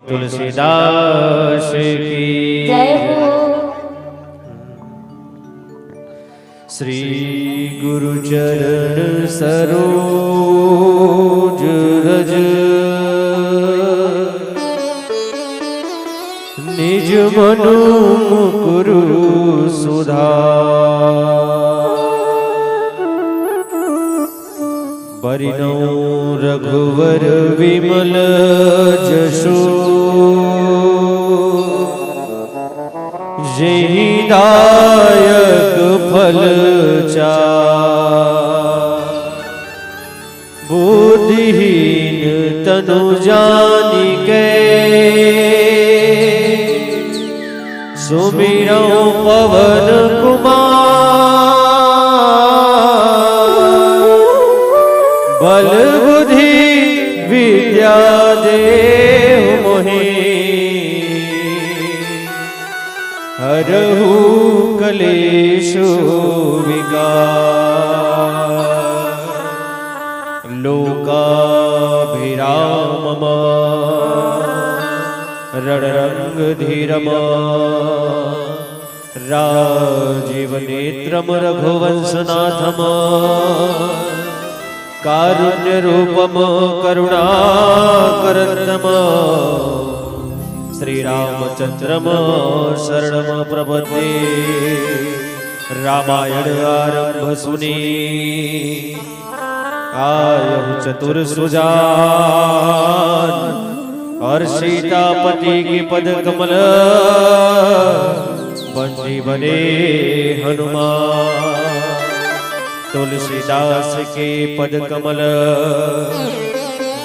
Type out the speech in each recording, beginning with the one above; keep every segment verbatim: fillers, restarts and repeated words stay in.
तुलसीदास की। जय हो। श्री गुरु चरण सरोज रज, निज मनु मुकुरु सुधार। बरनउँ रघुवर विमल जसु, जेहि दायक फल चार। बुद्धिहीन तनु जानिके, सुमिरउँ पवन कुमार। बल बुद्धि विद्या देहु मोहि, हरहु कलेशु विकार। लोकाभिरामम रणरंग धीरम, राजीव नेत्रम रघुवंशनाथम, कारुण्य रूपम करुणाकरंदम, श्री रामचंद्रम शरणम प्रपद्ये। रामायण आरंभ सुनी आयहु चतुर सुजान, और सीतापति के पद कमल बंदी बने हनुमान। तुलसीदास के पद कमल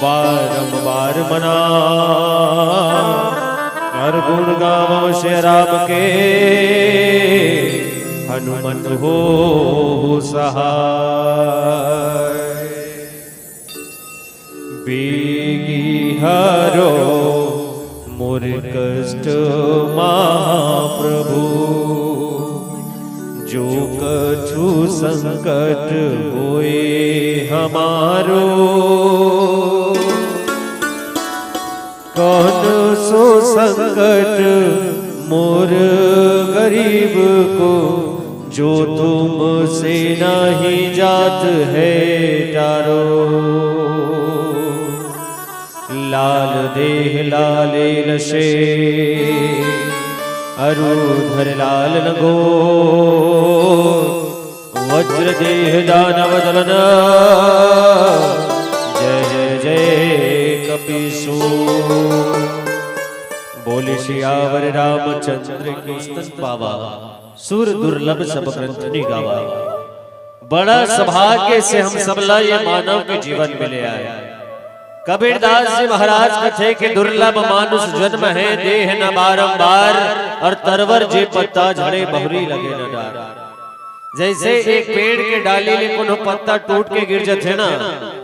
बारंबार मना, और गुण गावउँ श्री राम के हनुमत होहु सहाय। बेगी हरो मोर कष्ट महाप्रभु, जो कछु संकट होए हमारो। कौन सो संकट मोर गरीब को, जो तुमसे नहीं जात है टारो। लाल देह लाले लसे, अरु धर लाल लंगोट। वज्र देह दानव दलन, जय जय जय कपीसु। बोले सियावर रामचंद्र के। दोस्तन पावा, सुर दुर्लभ सब ग्रंथ नि गावा। बड़ा सौभाग्य से हम सब ला ये मानव के जीवन मिले आय। कबीरदास जी महाराज कथे कि दुर्लभ मानुष जन्म है, देह न बारंबार, और तरवर जे पत्ता झड़े बहुरी लगे न डार। जैसे एक पेड़ के डाली ले कोनो पत्ता टूट के गिर जाथे ना,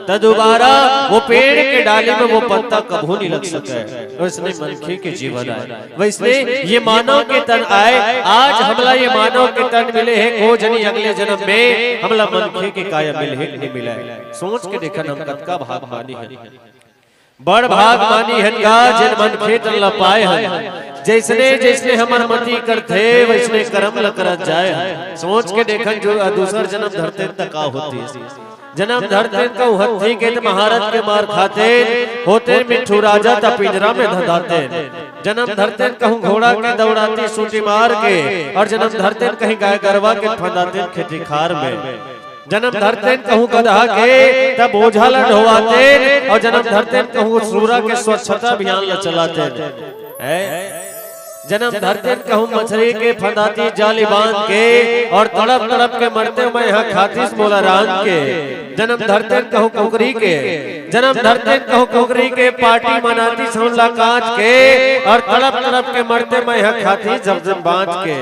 त दोबारा वो पेड़ के डाली में वो पत्ता कभू नहीं लग सके। वैसने मनखे के जीवन आय, वैसने ये मानव के तन आय। आज हमला ये मानव के तन मिले हे, को जनी अगले जन्म में हमला मनखे के काया मिलही कि नहीं मिलय। सोच के देखन हम कतका भागमानी हन, बड़ भागमानी हन गा, जेन मनखे तन ला पाए हन। जैसने जैसने हमर मति करथे, वैसने करम ला करत जाए हन। सोच के देखन जो दूसर जन्म धरतेन त का होतिस। जन्म धरतेन कहूँ हत्ती के त महारथ के मार खातेन, होतेन मिट्ठू राजा त पिंजरा में धंधातेन। जन्म धरतेन कहूँ घोड़ा के दौड़ाती सूटी मार के, और जन्म धरतेन कहीं गाय गरवा के फंदातेन खेती खार में। जन्म धरतेन कहूँ गदहा के त बोझा ल ढोवातेन, और जन्म धरतेन कहूँ सूरा के स्वच्छता अभियान ल चलातेन। हैं? जन्म धरतेन कहूँ मछरी के फंदाती जाली बांध के, और तड़प तड़प के मरतेंव मैं हा खातिस मोला रांध के। जन्म धरतेन कहूँ कुकरी के, जन्म धरतेन कहूँ कुकरी के पाटी मनातिस हमला कांच के, और तड़प तड़प के मरतेंव मैं हा खातिस जब जब बांच के।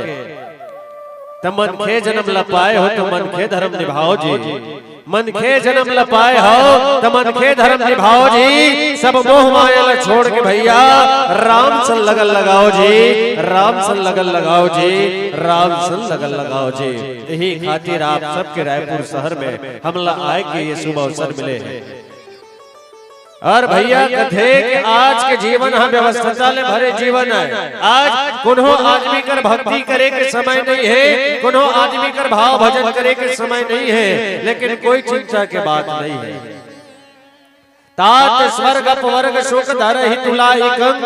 त मनखे जन्म ल पाए हो त मनखे धरम निभाओ जी। मनखे जन्म ल पाए हो त मनखे धरम निभाओ जी। सब मोह माया ल छोड़ के भैया राम सन लगन लगाओ जी, राम सन लगन लगाओ जी, राम सन लगन लगाओ जी। यही खातिर आप सबके रायपुर शहर में हमला आए के ये शुभ अवसर मिले हे। और भैया कथे कि आज के जीवन ह व्यस्तता ले भरे जीवन हे। आज कोनो आदमी कर भक्ति करे के समय नहीं हे, कोनो आदमी कर भाव भजन करे के समय नहीं हे, लेकिन कोई चिंता के बात नहीं हे। तात स्वर्ग अपवर्ग सुख धरहि तुलाइक अंग,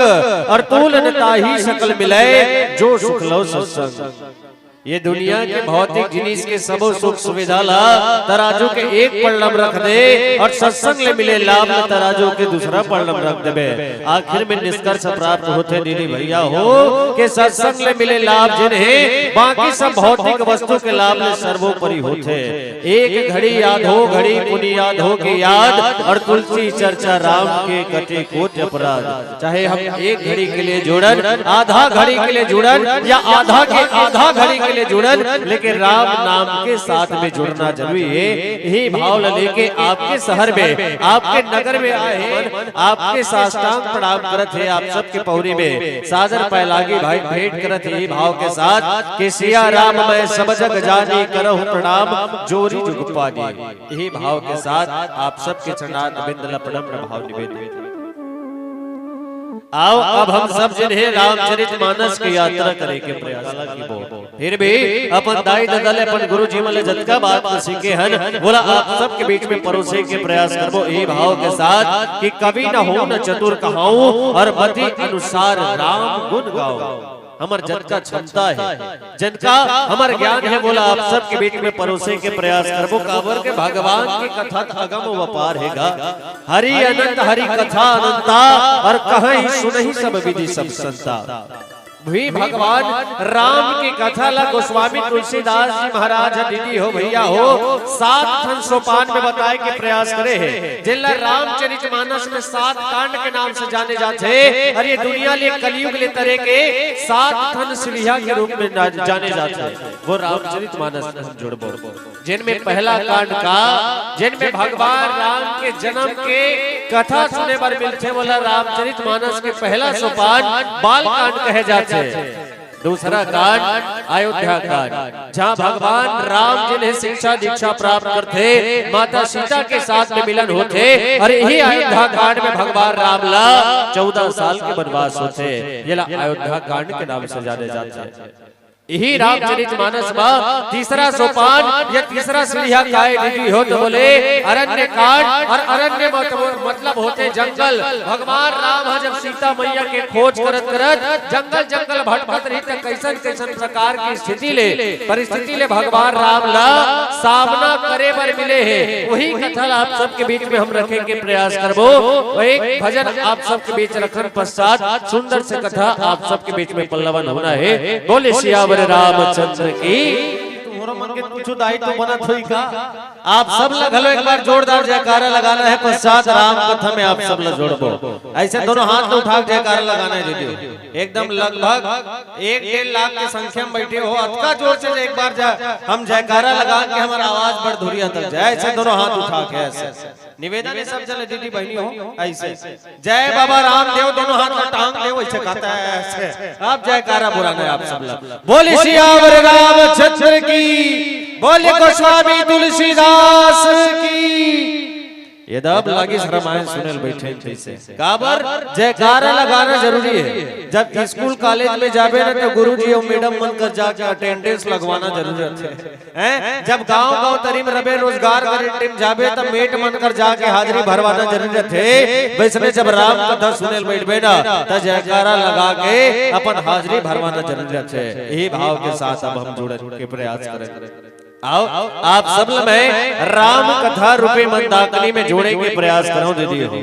और तूल न ताहि सकल मिलय, जो सुख लव सत्संग। ये दुनिया के भौतिक जिनिस के सबो सुख सुविधा ला तराजू के एक पल्ला म रख दे और सत्संग ले मिले लाभ ला तराजू के दूसरा पल्ला म रख देबे। आखिर में निष्कर्ष प्राप्त होथे दीदी भैया हो कि सत्संग ले मिले लाभ जेन हे, बाकी सब भौतिक वस्तु के लाभ ले सर्वोपरि होथे। एक घड़ी आधो घड़ी पुनि आधो के याद, और तुलसी चर्चा राम के कटे कोटि अपराध। चाहे हम एक घड़ी के लिए जुड़न, आधा घड़ी के लिए जुड़न, या आधा के आधा घड़ी के लिए जुड़न, लेकिन राम नाम के साथ में जुड़ना जरूरी हे। यही भाव ल लेके आपके शहर में, आपके नगर में आए हन, आपके साष्टांग प्रणाम करत हे, आप सबके पौरी में सादर पैलागी भाई भेंट करत हे, यही भाव के साथ कि सिया राम मैं सब जग जानी, करहु प्रणाम जोरी जुग पानी। यही भाव के साथ आप सबके चरणारविंद ल प्रणाम भाव निवेदन। आओ, अब हम सब जिन्हें रामचरित मानस की यात्रा करे के प्रयास करबो। फिर भी अपन दाई ददा ले, अपन गुरु जी मन ले जतका बात सीखे हन, वोला आप सबके बीच में परोसे के प्रयास करबो, ए भाव के साथ कि कवि न हो न चतुर कहाऊं, और मति अनुसार राम गुण गाऊं। हमर जतका क्षमता हे, जनका हमर ज्ञान हे, वोला आप सबके बीच में परोसे के प्रयास करबो। काबर के भगवान के कथा त अगम अपार हे गा। हरि अनंत हरि कथा अनंता, और कहहि सुनहि सब विधि सब संता। वही भगवान राम के कथा ला गोस्वामी तुलसीदास जी महाराज ह दीदी हो भैया हो, सात ठन सोपान में बताए के प्रयास करे हे, जेला रामचरित मानस में सात कांड के नाम से जाने जाथे। और ये दुनिया ले कलयुग ले तरे के सात ठन सीढ़िया के रूप में ना-, जाने जाथे। वो रामचरित मानस में हम जुड़बो, जेन में पहला कांड का, जेन में भगवान राम के जन्म के कथा सुने बर मिलथे, वोला रामचरित मानस के पहला सोपान बाल कांड कहे जाथे। दूसरा कांड अयोध्या कांड, जहाँ भगवान राम जिन्हें शिक्षा दीक्षा प्राप्त करथे, माता सीता के साथ में मिलन होथे, और यही अयोध्या कांड में भगवान राम ला चौदह साल के वनवास होथे। ये ला अयोध्या कांड के नाम से जाने जाथे। यही रामचरित मानस में तीसरा सोपान या तीसरा सीढ़िया काय दीदी हो तो बोले अरण्य कांड। और अरण्य मत-, मतलब होथे जंगल। भगवान राम ह जब सीता मैया के खोज करत करत जंगल जंगल भटकत रही, त कैसन कैसन प्रकार की स्थिति ले, परिस्थिति ले भगवान राम ला सामना करे बर मिले हे, वही कथा ला आप सबके बीच में हम रखे के प्रयास करबो। एक भजन आप सबके बीच रखन पश्चात सुंदर से कथा आप सबके बीच में पल्लवन होना हे। बोले सियावर रामचंद्र की। तुम्हरो मन के कुछ दाई तो बनत होई का? आप सब ला घलो एक बार जोरदार जयकारा लगाना हे, पश्चात राम कथा में आप सब ला जोड़बो। ऐसे दोनों हाथ ला उठा के जयकारा लगाना हे दीदी, एकदम लगभग एक डेढ़ लाख के संख्या में बैठे हो, अतका जोर से एक बार जा, हम जयकारा लगा के हमर आवाज बड़ धुरिया तक जाए। ऐसे दोनों हाथ उठा के ऐसे निवेदन हे सब जन दीदी बहनी हो, ऐसे जय बाबा रामदेव, दोनों हाथ ला टांग दे, वैसे कहता है ऐसे। आप जयकारा बुलाना हे आप सब ला। बोले सियावर रामचंद्र की, बोले गोस्वामी तुलसीदास की। ये दब लागिस रामायण सुने ल बैठे तइसे। काबर जयकारा लगाना जरूरी हे। जब स्कूल कॉलेज में जाबे ना, तो गुरुजी अउ मैडम मन कर जाके अटेंडेंस लगवाना जरूरी हे। हैं? जब गांव गांव तरी में रबे, रोजगार गारंटी में जाबे, त मेट मन कर जाके हाजिरी भरवाना जरूरी रथे। वैसने जब राम कथा सुने ल बैठबे ना, त जयकारा लगा के अपन हाजिरी भरवाना जरूरी रथे। यही भाव के साथ अब हम जुड़े के प्रयास करें। आओ, आप सब ल मैं राम कथा रूपी मंदाकिनी में जोड़े के प्रयास करहूं दीदी हो।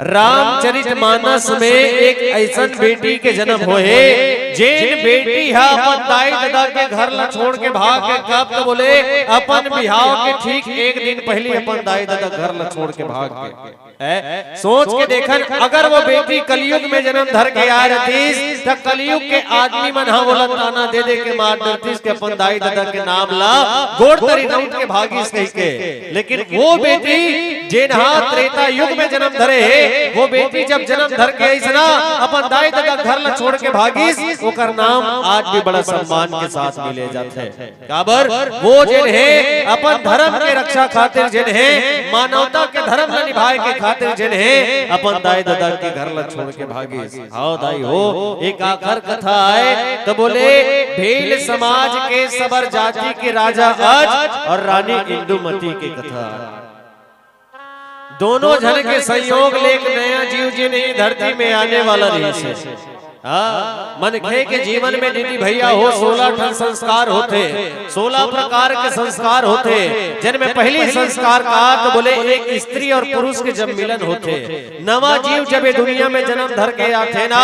रामचरित मानस में एक ऐसन बेटी के जन्म होय हे, जेन बेटी ह अपन दाई ददा के घर ला छोड़ के भाग के, कब तो बोले अपन बिहाव के ठीक एक दिन पहली अपन दाई ददा घर ला छोड़ के भाग के। हैं? सोच के देखन, अगर वो बेटी कलयुग में जन्म धर के आय रहतीस, त कलयुग के आदमी मन ह वोला ताना दे दे के मार डरतीस के अपन दाई ददा के नाम ला गोड़ तरी नउत के भागिस कहिके। लेकिन वो बेटी जेन हा त्रेता युग में जन्म धरे हे, वो बेटी जब जन्म धर के आइस ना, अपन दाई ददा घर ला छोड़ के भागिस, ओकर नाम आज भी बड़ा सम्मान के साथ मिले जाथे। काबर? वो जेन हे अपन धर्म के रक्षा खातिर, जेन हे मानवता के धर्म ल निभाए के खातिर, जेन हे अपन दाई ददा के घर ल छोड़ के भागिस। हव दाई हो, एक आखर कथा आय त बोले, भील समाज के सबर जाति के राजा अज अउ रानी इंदुमती के कथा। दोनों झन के संयोग ले एक नया जीव जेन ए धरती में आने वाला रहिस हे। हाँ, मनखे के जीवन में दीदी भैया हो, सोलह ठन संस्कार होथे, सोलह प्रकार के संस्कार होथे, जेन में पहली संस्कार का तो बोले एक स्त्री अउ पुरुष के जब मिलन होथे, नवा जीव जब ए दुनिया में जन्म धर के आथे ना,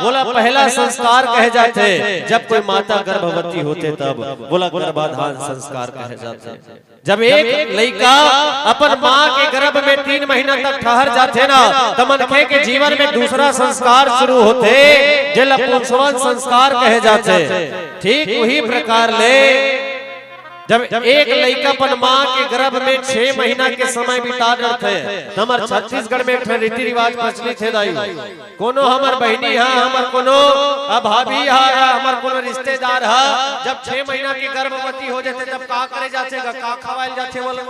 वोला पहला संस्कार कहे जाथे। जब कोई माता गर्भवती होथे तब वोला गर्भाधान संस्कार कहे जाथे। जब एक लइका अपन माँ के गर्भ में तीन महीना तक ठहर जाथे ना, त मनखे के जीवन में दूसरा संस्कार शुरू होथे, जेला पुंसवन संस्कार कहे जाथे। ठीक उही प्रकार ले जब एक लइका अपन माँ के गर्भ में छह महीना के समय बिता डरथे, त हमर छत्तीसगढ़ में एक ठन रीति रिवाज प्रचलित हे दाई। कोनो हमर बहिनी ह, हमर कोनो भाभी ह, या हमर कोनो रिश्तेदार ह, जब छह महीना के गर्भवती हो जाथे, तब का करे जाथे गा? का खवायल जाथे बोला?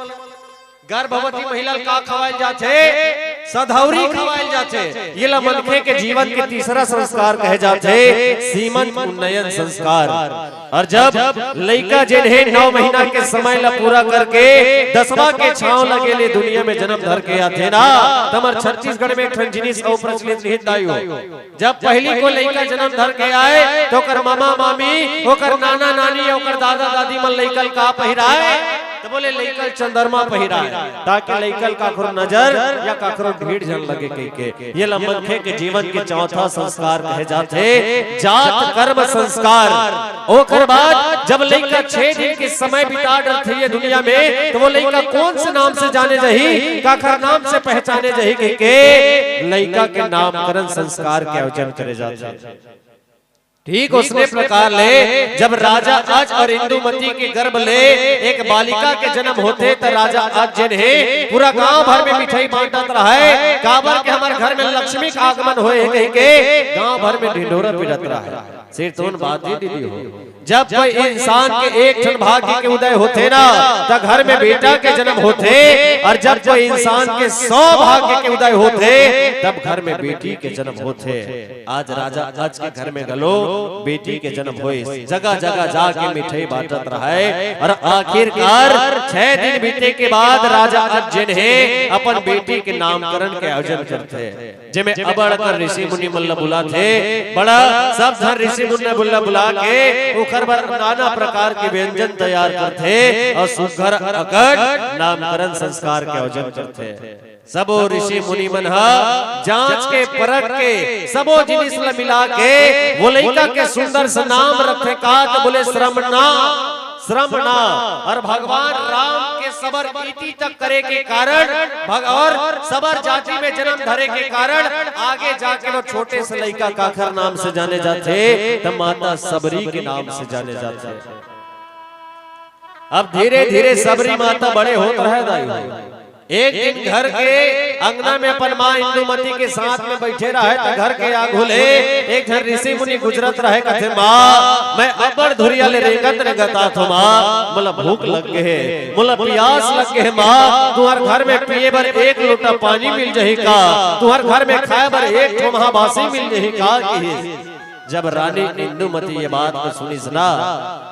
गर्भवती महिला ल का खवायल जाथे? सधौरी खवायल जाथे। ये ला मनखे के जीवन के तीसरा संस्कार कहे जाथे, सीमंत उन्नयन संस्कार। अउ जब लइका जेन हे नौ महीना के समय ला पूरा करके दसवां के छांव लगे ले दुनिया में जन्म धर के आथे ना, त हमर छत्तीसगढ़ में एक ठन जिनिस अउ प्रचलित निहित दाई हो। जब पहली को लइका जन्म धर के आय, त ओकर मामा मामी, ओकर नाना नानी, ओकर दादा दादी मन लइका ल का पहिराय? त बोले लइका ल चंद्रमा पहिराय, ताकि लइका ल काखरो नजर या काखरो भीड़ झन लगे कहिके। ये ला मनखे के जीवन के चौथा संस्कार कहे जाथे, जात कर्म संस्कार। ओकर बाद जब लइका छह दिन के समय बिता डरथे ये दुनिया में, त वो लइका कोन से नाम से जाने जाही, काखर नाम से पहचाने जाही कहिके लइका के नामकरण संस्कार के आयोजन करे जाथे। ठीक उसने प्रकार ले जब राजा अज अउ इंदुमती के गर्भ ले एक बालिका के जन्म होथे, त राजा अज जेन हे पूरा गांव भर में मिठाई बांटत रहय, काबर के हमर घर में लक्ष्मी का आगमन होय हे कहिके गांव भर में ढिंढोरा पीटत रहय। सिरतोन बात ही दीदी हो, जब कोई इंसान के एक ठन भाग्य के उदय होथे ना, त घर में बेटा के जन्म होथे, अउ जब कोई इंसान के सौ भाग्य के उदय होथे, तब घर में बेटी के जन्म होथे। आज राजा अज के घर में घलो बेटी के जन्म होइस। जगह जगह जाके मिठाई बांटत रहय अउ आखिरकार छह दिन बीते के बाद राजा अज जेन हे अपन बेटी के नामकरण के आयोजन करथे, जेमे अब्बड़ अकन ऋषि मुनि मन ल बुलाथे। बड़ा सब झन ऋषि मुनि मन ल बुला के ओकर बर नाना प्रकार के व्यंजन तैयार करथे अउ सुघर अकन नामकरण संस्कार के आयोजन करथे। सबो ऋषि मुनि मन ह जांच के, परख के, सबो जिनिस ल मिला के वो लइका के सुंदर से नाम रखे का, त बोले श्रमणा, श्रमणा। अउ भगवान राम के सबर इति तक करे के कारण भग-, अउ सबर जाति में जन्म धरे के कारण आगे जाके वो छोटे से लइका काखर नाम से जाने जाथे, त माता सबरी के नाम से जाने जाथे। अब धीरे धीरे सबरी माता बड़े होत रहय दाई। एक दिन घर के अंगना में अपन माँ इंदुमती के साथ में बइठे रहय, त घर के आगू ले एक झन ऋषि मुनि गुजरत रहय, कथे, "माँ, मैं अब्बड़ दुरिहा ले रेंगत रेंगत आत हों माँ, मोला भूख लग गे हे, मोला पियास लग गे हे माँ, तुंहर घर में पिए बर एक लोटा पानी मिल जाही का? तुंहर घर में खाए बर एक ठो महा बासी मिल जाही का?" किहिस। जब रानी इंदुमती ये बात ल सुनिस ना,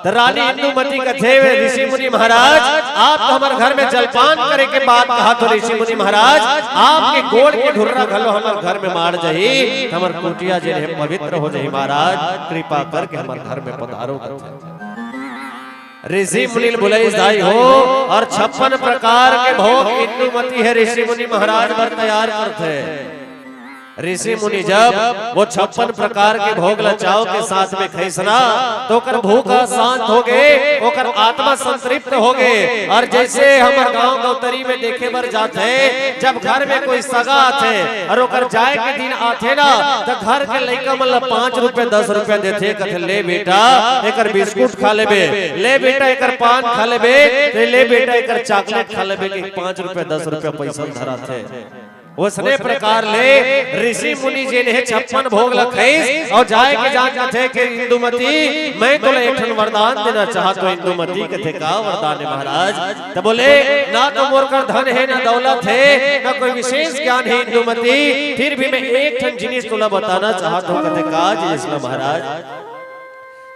त रानी इंदुमती कथे, "ऋषि मुनि महाराज, आप तो हमर घर में जलपान करे के बात कहत हो, ऋषि मुनि महाराज, आपके गोड़ के ढुर्रा घलो हमर घर में माड़ जाही, त हमर कुटिया जेन हे पवित्र हो जाही महाराज, कृपा करके हमर घर में पधारो," कथे। ऋषि मुनि ल बुलाइस दाई हो, अउ छप्पन प्रकार के भोग इंदुमती ह ऋषि मुनि महाराज बर तैयार करथे। ऋषि मुनि जब वो छप्पन प्रकार के भोग ल चाव के साथ में खइस ना, त ओकर भूख ह शांत हो गे, ओकर आत्मा संतृप्त हो गे। अउ जइसे हमर गांव गौतरी में देखे बर जाथे, जब घर में कोई सगा आथे अउ ओकर जाए के दिन आथे ना, त घर के लइका मन ल पाँच रुपया, दस रुपया देथे, कथे, "ले बेटा, एकर बिस्कुट खा लेबे, ले बेटा, एकर पान खा लेबे, ते ले बेटा, एकर चॉकलेट खा लेबे," के पाँच रुपया, दस रुपया पइसा धराथे। वसने प्रकार ले ऋषि मुनि जेन हे छप्पन भोग ल खइस अउ जाय के जान कथे के इंदुमती, मैं तोला एक ठन वरदान देना चाहत हों। इंदुमती कथे, का वरदान हे महाराज? त बोले, ना तो मोर कर धन हे, ना दौलत हे, ना कोई विशेष ज्ञान हे इंदुमती, फिर भी मैं एक ठन जिनिस तोला बताना चाहत हों। कथे, का जिनिस ल महाराज?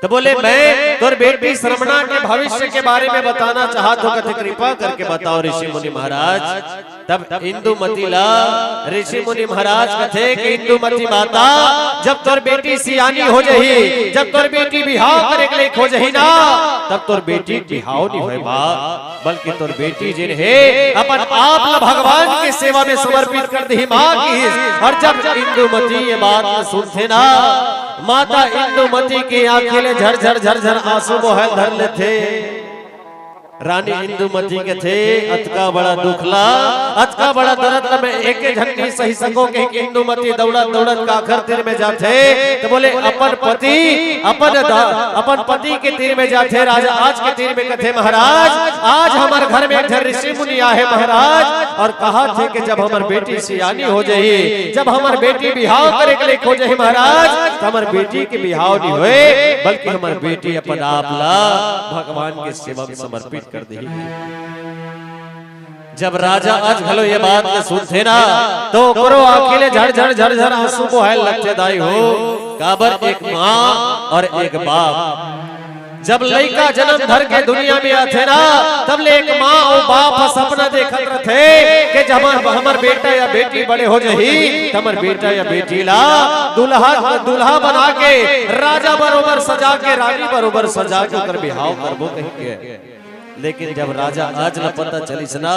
त बोले, मैं तोर बेटी श्रमणा के भविष्य के बारे में बताना चाहत हों। कथे, कृपा करके बताओ ऋषि मुनि महाराज। तब इंदुमती ला ऋषि मुनि महाराज कथे कि इंदुमती माता, जब तोर बेटी सियानी हो जही, जब तोर बेटी बिहाव करे के लायक हो जही ना, तब तोर बेटी के बिहाव नहीं होय माँ, बल्कि तोर बेटी जेन हे अपन आप ला भगवान के सेवा में समर्पित कर दही माँ की। और जब इंदुमती ये बात ला सुनथे ना, माता इंदुमती के आंखी ले झरझर झरझर आंसू बोहय ल धर लेथे। रानी इंदुमती कथे, अतका बड़ा दुख ला, अतका बड़ा दरद ला मैं एके झन नहीं सही सकों कहिके इंदुमती दौड़त दौड़त काखर तीर में जाथे। त बोले, अपन पति, अपन द-, अपन पति के तीर में जाथे। राजा आज के तीर में कथे, महाराज, आज हमर घर में एक झन ऋषि मुनि आहे महाराज, अउ कहत हे कि जब हमर बेटी सियानी हो जही, जब हमर बेटी बिहाव करे के लायक हो जही महाराज, त हमर बेटी के बिहाव नहीं होय, बल्कि हमर बेटी अपन आप ला भगवान के सेवा में समर्पित कर दही। जब राजा आज घलो ये बात ल सुनथे ना, त ओकरो आंखी ले झरझर झरझर आंसू बोहय ल लगथे दाई हो। काबर, एक माँ अउ एक बाप, जब लइका जनम धर के दुनिया में आथे ना, तब ले एक माँ अउ बाप ह सपना देखत रथे कि जब हमर, हमर बेटा या बेटी बड़े हो जही, त हमर बेटा या बेटी ला दूल्हा, दूल्हा बना के, राजा बरोबर सजा के, रानी बरोबर सजा के ओकर बिहाव करबो कहिके। लेकिन जब राजा आज ल पता चलिस ना,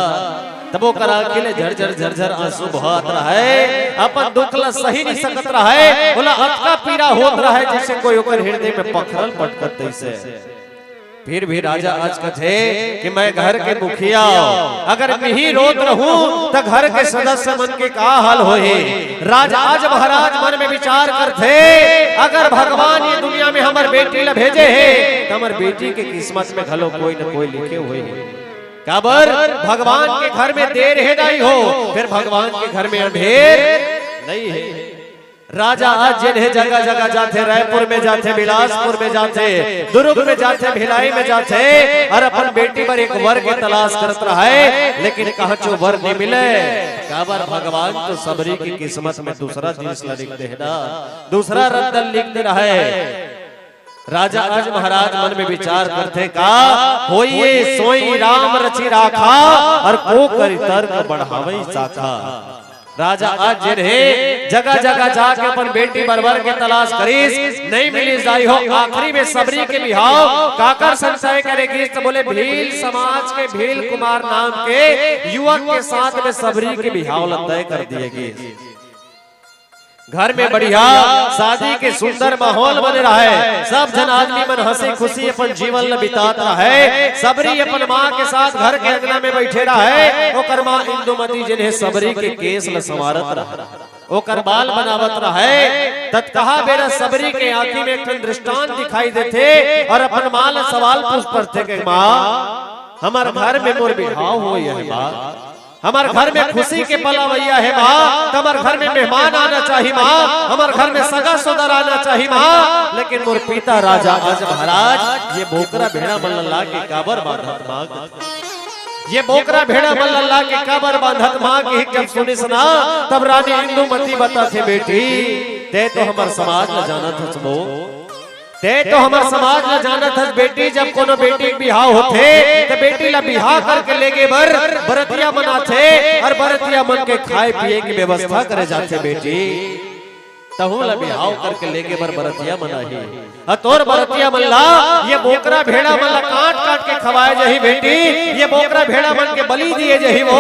तब ओकर आंखी ले झरझर झरझर आंसू बहत रहय, अपन दुख ल सही नहीं सकत रहय, ओला अतका पीरा होत रहय, जइसे कोई ओकर हृदय में पखरल पटकत तइसे। फिर भी राजा आज कथे कि मैं घर के मुखिया हूँ, अगर मिही रोत रहूं त घर के सदस्य मन के का हाल होही। राजा आज महाराज मन में विचार करथे, अगर भगवान ये दुनिया में हमर बेटी ला भेजे हे, त हमर बेटी के किस्मत में घलो कोई न कोई लिखे होही। काबर, भगवान के घर में देर हे दाई हो, फेर भगवान के घर में अंधेर नहीं हे। राजा आज जेन हे जगह जगह जाथे, रायपुर में जाथे, बिलासपुर में जाथे, दुर्ग में जाथे, भिलाई में जाथे, अउ अपन बेटी बर एक वर के तलाश करत रहय, लेकिन कहांचो वर नहीं मिले। काबर, भगवान तो सबरी के किस्मत में दूसरा जिनिस ला लिख दे हे ना, दूसरा रद्द ल लिख दे रहय। राजा आज महाराज मन में विचार करथे, का होइए सोई राम रचि राखा, अउ को करि तर्क बढ़ावइ शाखा। राजा आज जेन हे जगह जगह जाके अपन बेटी बर वर के तलाश करिस, नहीं मिलिस दाई हो। आखिरी में सबरी के बिहाव काकर संग तय करे गिस, त बोले भील समाज के भील कुमार नाम के युवक के साथ में सबरी के बिहाव ल तय कर दिए गिस। घर में बढ़िया शादी के सुंदर माहौल बने रहय, सब झन आदमी मन हंसी खुशी अपन जीवन ल बितात रहय। सबरी अपन माँ के साथ घर के अंगना में बइठे रहय। ओकर माँ इंदुमती जेन हे सबरी के केस ल संवारत रहय, ओकर बाल बनावत रहय। ततकहा बेरा सबरी के आंखी में एक ठन दृष्टांत दिखाई देथे अउ अपन माँ ल सवाल पूछ परथे के, माँ, हमर घर में मोर बिहाव होय हे माँ, हमर घर में खुशी के पल अवइया हे माँ, त हमर घर में मेहमान आना चाही माँ, हमर घर में सगा सोदर आना चाही माँ। लेकिन मोर पिता राजा आज महाराज ये बोकरा भेड़ा मन ल लाके काबर बांधत माँ, ये बोकरा भेड़ा मन ल लाके काबर बांधत माँ, कि जब सुनिस ना, तब रानी इंदुमती बताथे, बेटी, तैं तो हमर समाज ल जानत हस बो, तैं तो हमर समाज ल जानत हस बेटी, जब कोनो बेटी के बिहाव होथे, त बेटी ल बिहाव करके लेगे बर बरतिया मन आथे अउ बरतिया मन के खाए पिए के व्यवस्था करे जाथे बेटी। तहूं ल बिहाव करके लेगे बर बरतिया मन आही। अउ तोर बरतिया मन ला ये बोकरा भेड़ा मन ला काट काट के खवाए जाही बेटी, ये बोकरा भेड़ा मन के बलि दिए जाही वो।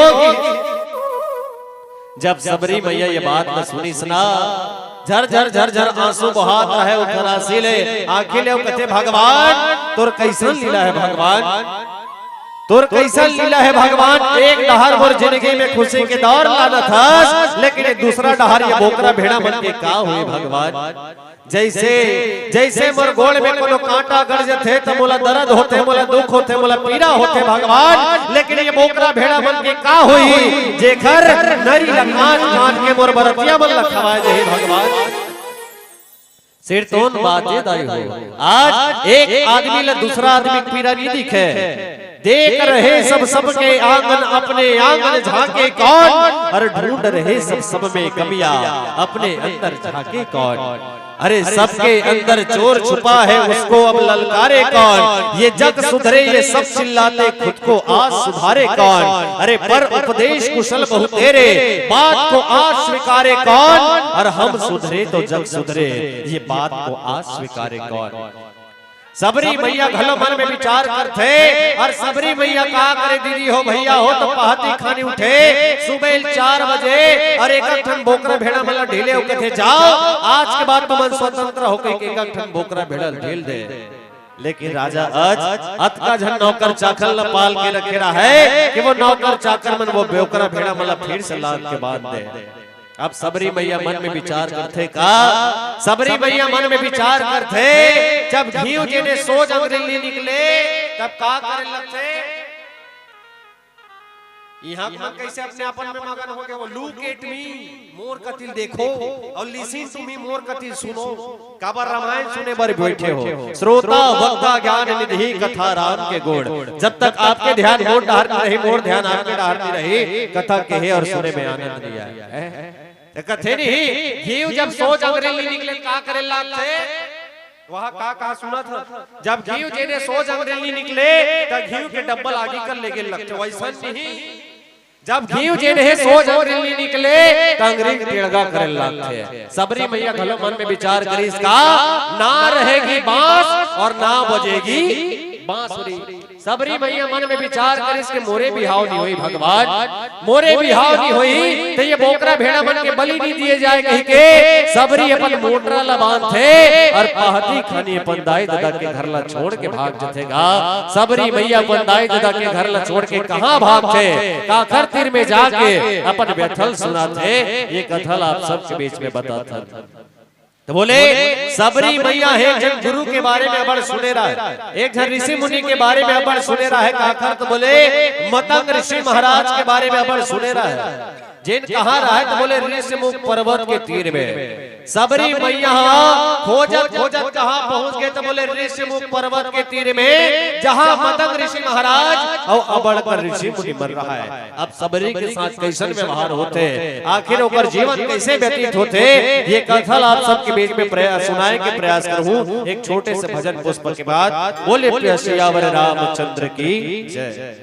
जब सबरी मैया ये बात ल सुनिस ना, झरझर झरझर आंसू बहात रहय ओकर आंखी ले, आंखी ले। अउ कथे, भगवान, तोर कइसन लीला हे भगवान, तोर कइसन लीला हे भगवान। एक डहर मोर जिंदगी में खुशी के दौर लानत हस, लेकिन ये दूसरा डहर ये बोकरा भेड़ा मन के का होय भगवान। जैसे जैसे मोर गोड़ में कोनो कांटा गड़ जथे, त मोला दर्द होथे, मोला दुख होथे, मोला पीड़ा होथे भगवान। लेकिन ये बोकरा भेड़ा मन के का होही, जेखर नरी ल काट काट के मोर बरतिया मन ल खवाए जाही भगवान। सिरतोन बात ए दाई हो, आज एक आदमी ल दूसरा आदमी के पीड़ा नहीं दिखे। देख रहे सब सबके आंगन, अपने आंगन झांके कौन? और ढूंढ रहे सब सब में कमियां, अपने अंदर झांके कौन? अरे, सबके अंदर चोर छुपा है, उसको अब ललकारे कौन? ये जग सुधरे, ये सब चिल्लाते, खुद को आज सुधारे कौन? अरे, पर उपदेश कुशल बहुतेरे, बात को आज स्वीकारे कौन? और हम सुधरे तो जग सुधरे, ये बात को आज स्वीकारे कौन? सबरी मैया घलो मन में विचार करथे, और सबरी मैया का करे दीदी हो, भैया हो, तो पहाती खानी उठे सुबह चार बजे, और एक ठन बोकरा भेड़ा मन ल ढीले हो कथे, "जाओ, आज के बाद तुमन स्वतंत्र हो," कहिके एक ठन बोकरा भेड़ा ल ढील दे। लेकिन राजा अज अतका झन नौकर चाकर ल पाल के रखे रहा है कि वो नौकर चाकर मन वो बोकरा भेड़ा मन ल फिर से लाद के बांध दे। अब सबरी मैया मन में विचार करथे का? सबरी मैया मन में विचार करथे, जब घीव जेने सोज अंगरेली निकले, तब का करे लगथे? इहां मन कैसे अपने आपन में मगन हो गए, वो "Look at me", मोर कतिल देखो, और "Listen to me", मोर कतिल सुनो। काबर रामायण सुने बर बैठे हो? श्रोता वक्ता ज्ञान निधि कथा राम के गुण। जब तक आपके ध्यान मोर डहर नहीं रही, मोर ध्यान आपके डहर नहीं रही, कथा कहे और सुने में आनंद नहीं आए। हैं? त कथे नहीं, घीव जब सोज अंगरेली निकले, का करे लागथे? वहां का का सुनत ह? जब घीव जेने सोज अंगरेली निकले, त घीव के डब्बल आगी कर लेगे लगथे। वैसन नहीं, जब घीव जेने सोज अंगरेली निकले, त अंगरेली टेड़गा करे लागथे। सबरी मैया घलो मन में विचार करिस का, "ना रहेगी बांस और ना बजेगी बांसुरी।" सबरी मैया मन में विचार करिस के मोरे बिहाव नहीं होई भगवान, मोरे बिहाव नहीं होई, त ये बोकरा भेड़ा मन के बलि नहीं दिए जाए कहिके सबरी अपन मोटरा ला बांधथे और पहाती खानी अपन दाई ददा के घर ला छोड़ के भाग जथे गा। सबरी मैया अपन दाई ददा के घर ला छोड़ के कहां भागथे, काखर तीर में जाके अपन व्यथा ल सुनाथे, ये कथा ला आप सबके बीच में बताथन। त बोले, सबरी मैया हे, एक झन गुरु के बारे में अबड़ सुने रहे, एक झन ऋषि मुनि के बारे में अबड़ सुने रहे, काखर त बोले, मतंग ऋषि महाराज के बारे में अबड़ सुने रहे। जेन कहां रहे? त बोले, ऋषिमुख पर्वत के तीर में। सबरी मैया ह खोजत खोजत कहां पहुंच गे? त बोले, ऋषिमुख पर्वत के तीर में, जहां मतंग ऋषि महाराज अउ अबड़ कर ऋषि मुनि मन रहे। अब सबरी के साथ कैसन व्यवहार होथे, आखिर ओकर जीवन कैसे व्यतीत होथे, ये कथा ला आप सबके बीच में प्रयास, सुनाए के प्रयास करहूं एक छोटे से भजन पुष्प के बाद। बोले प्रिय सियावर रामचंद्र की जय।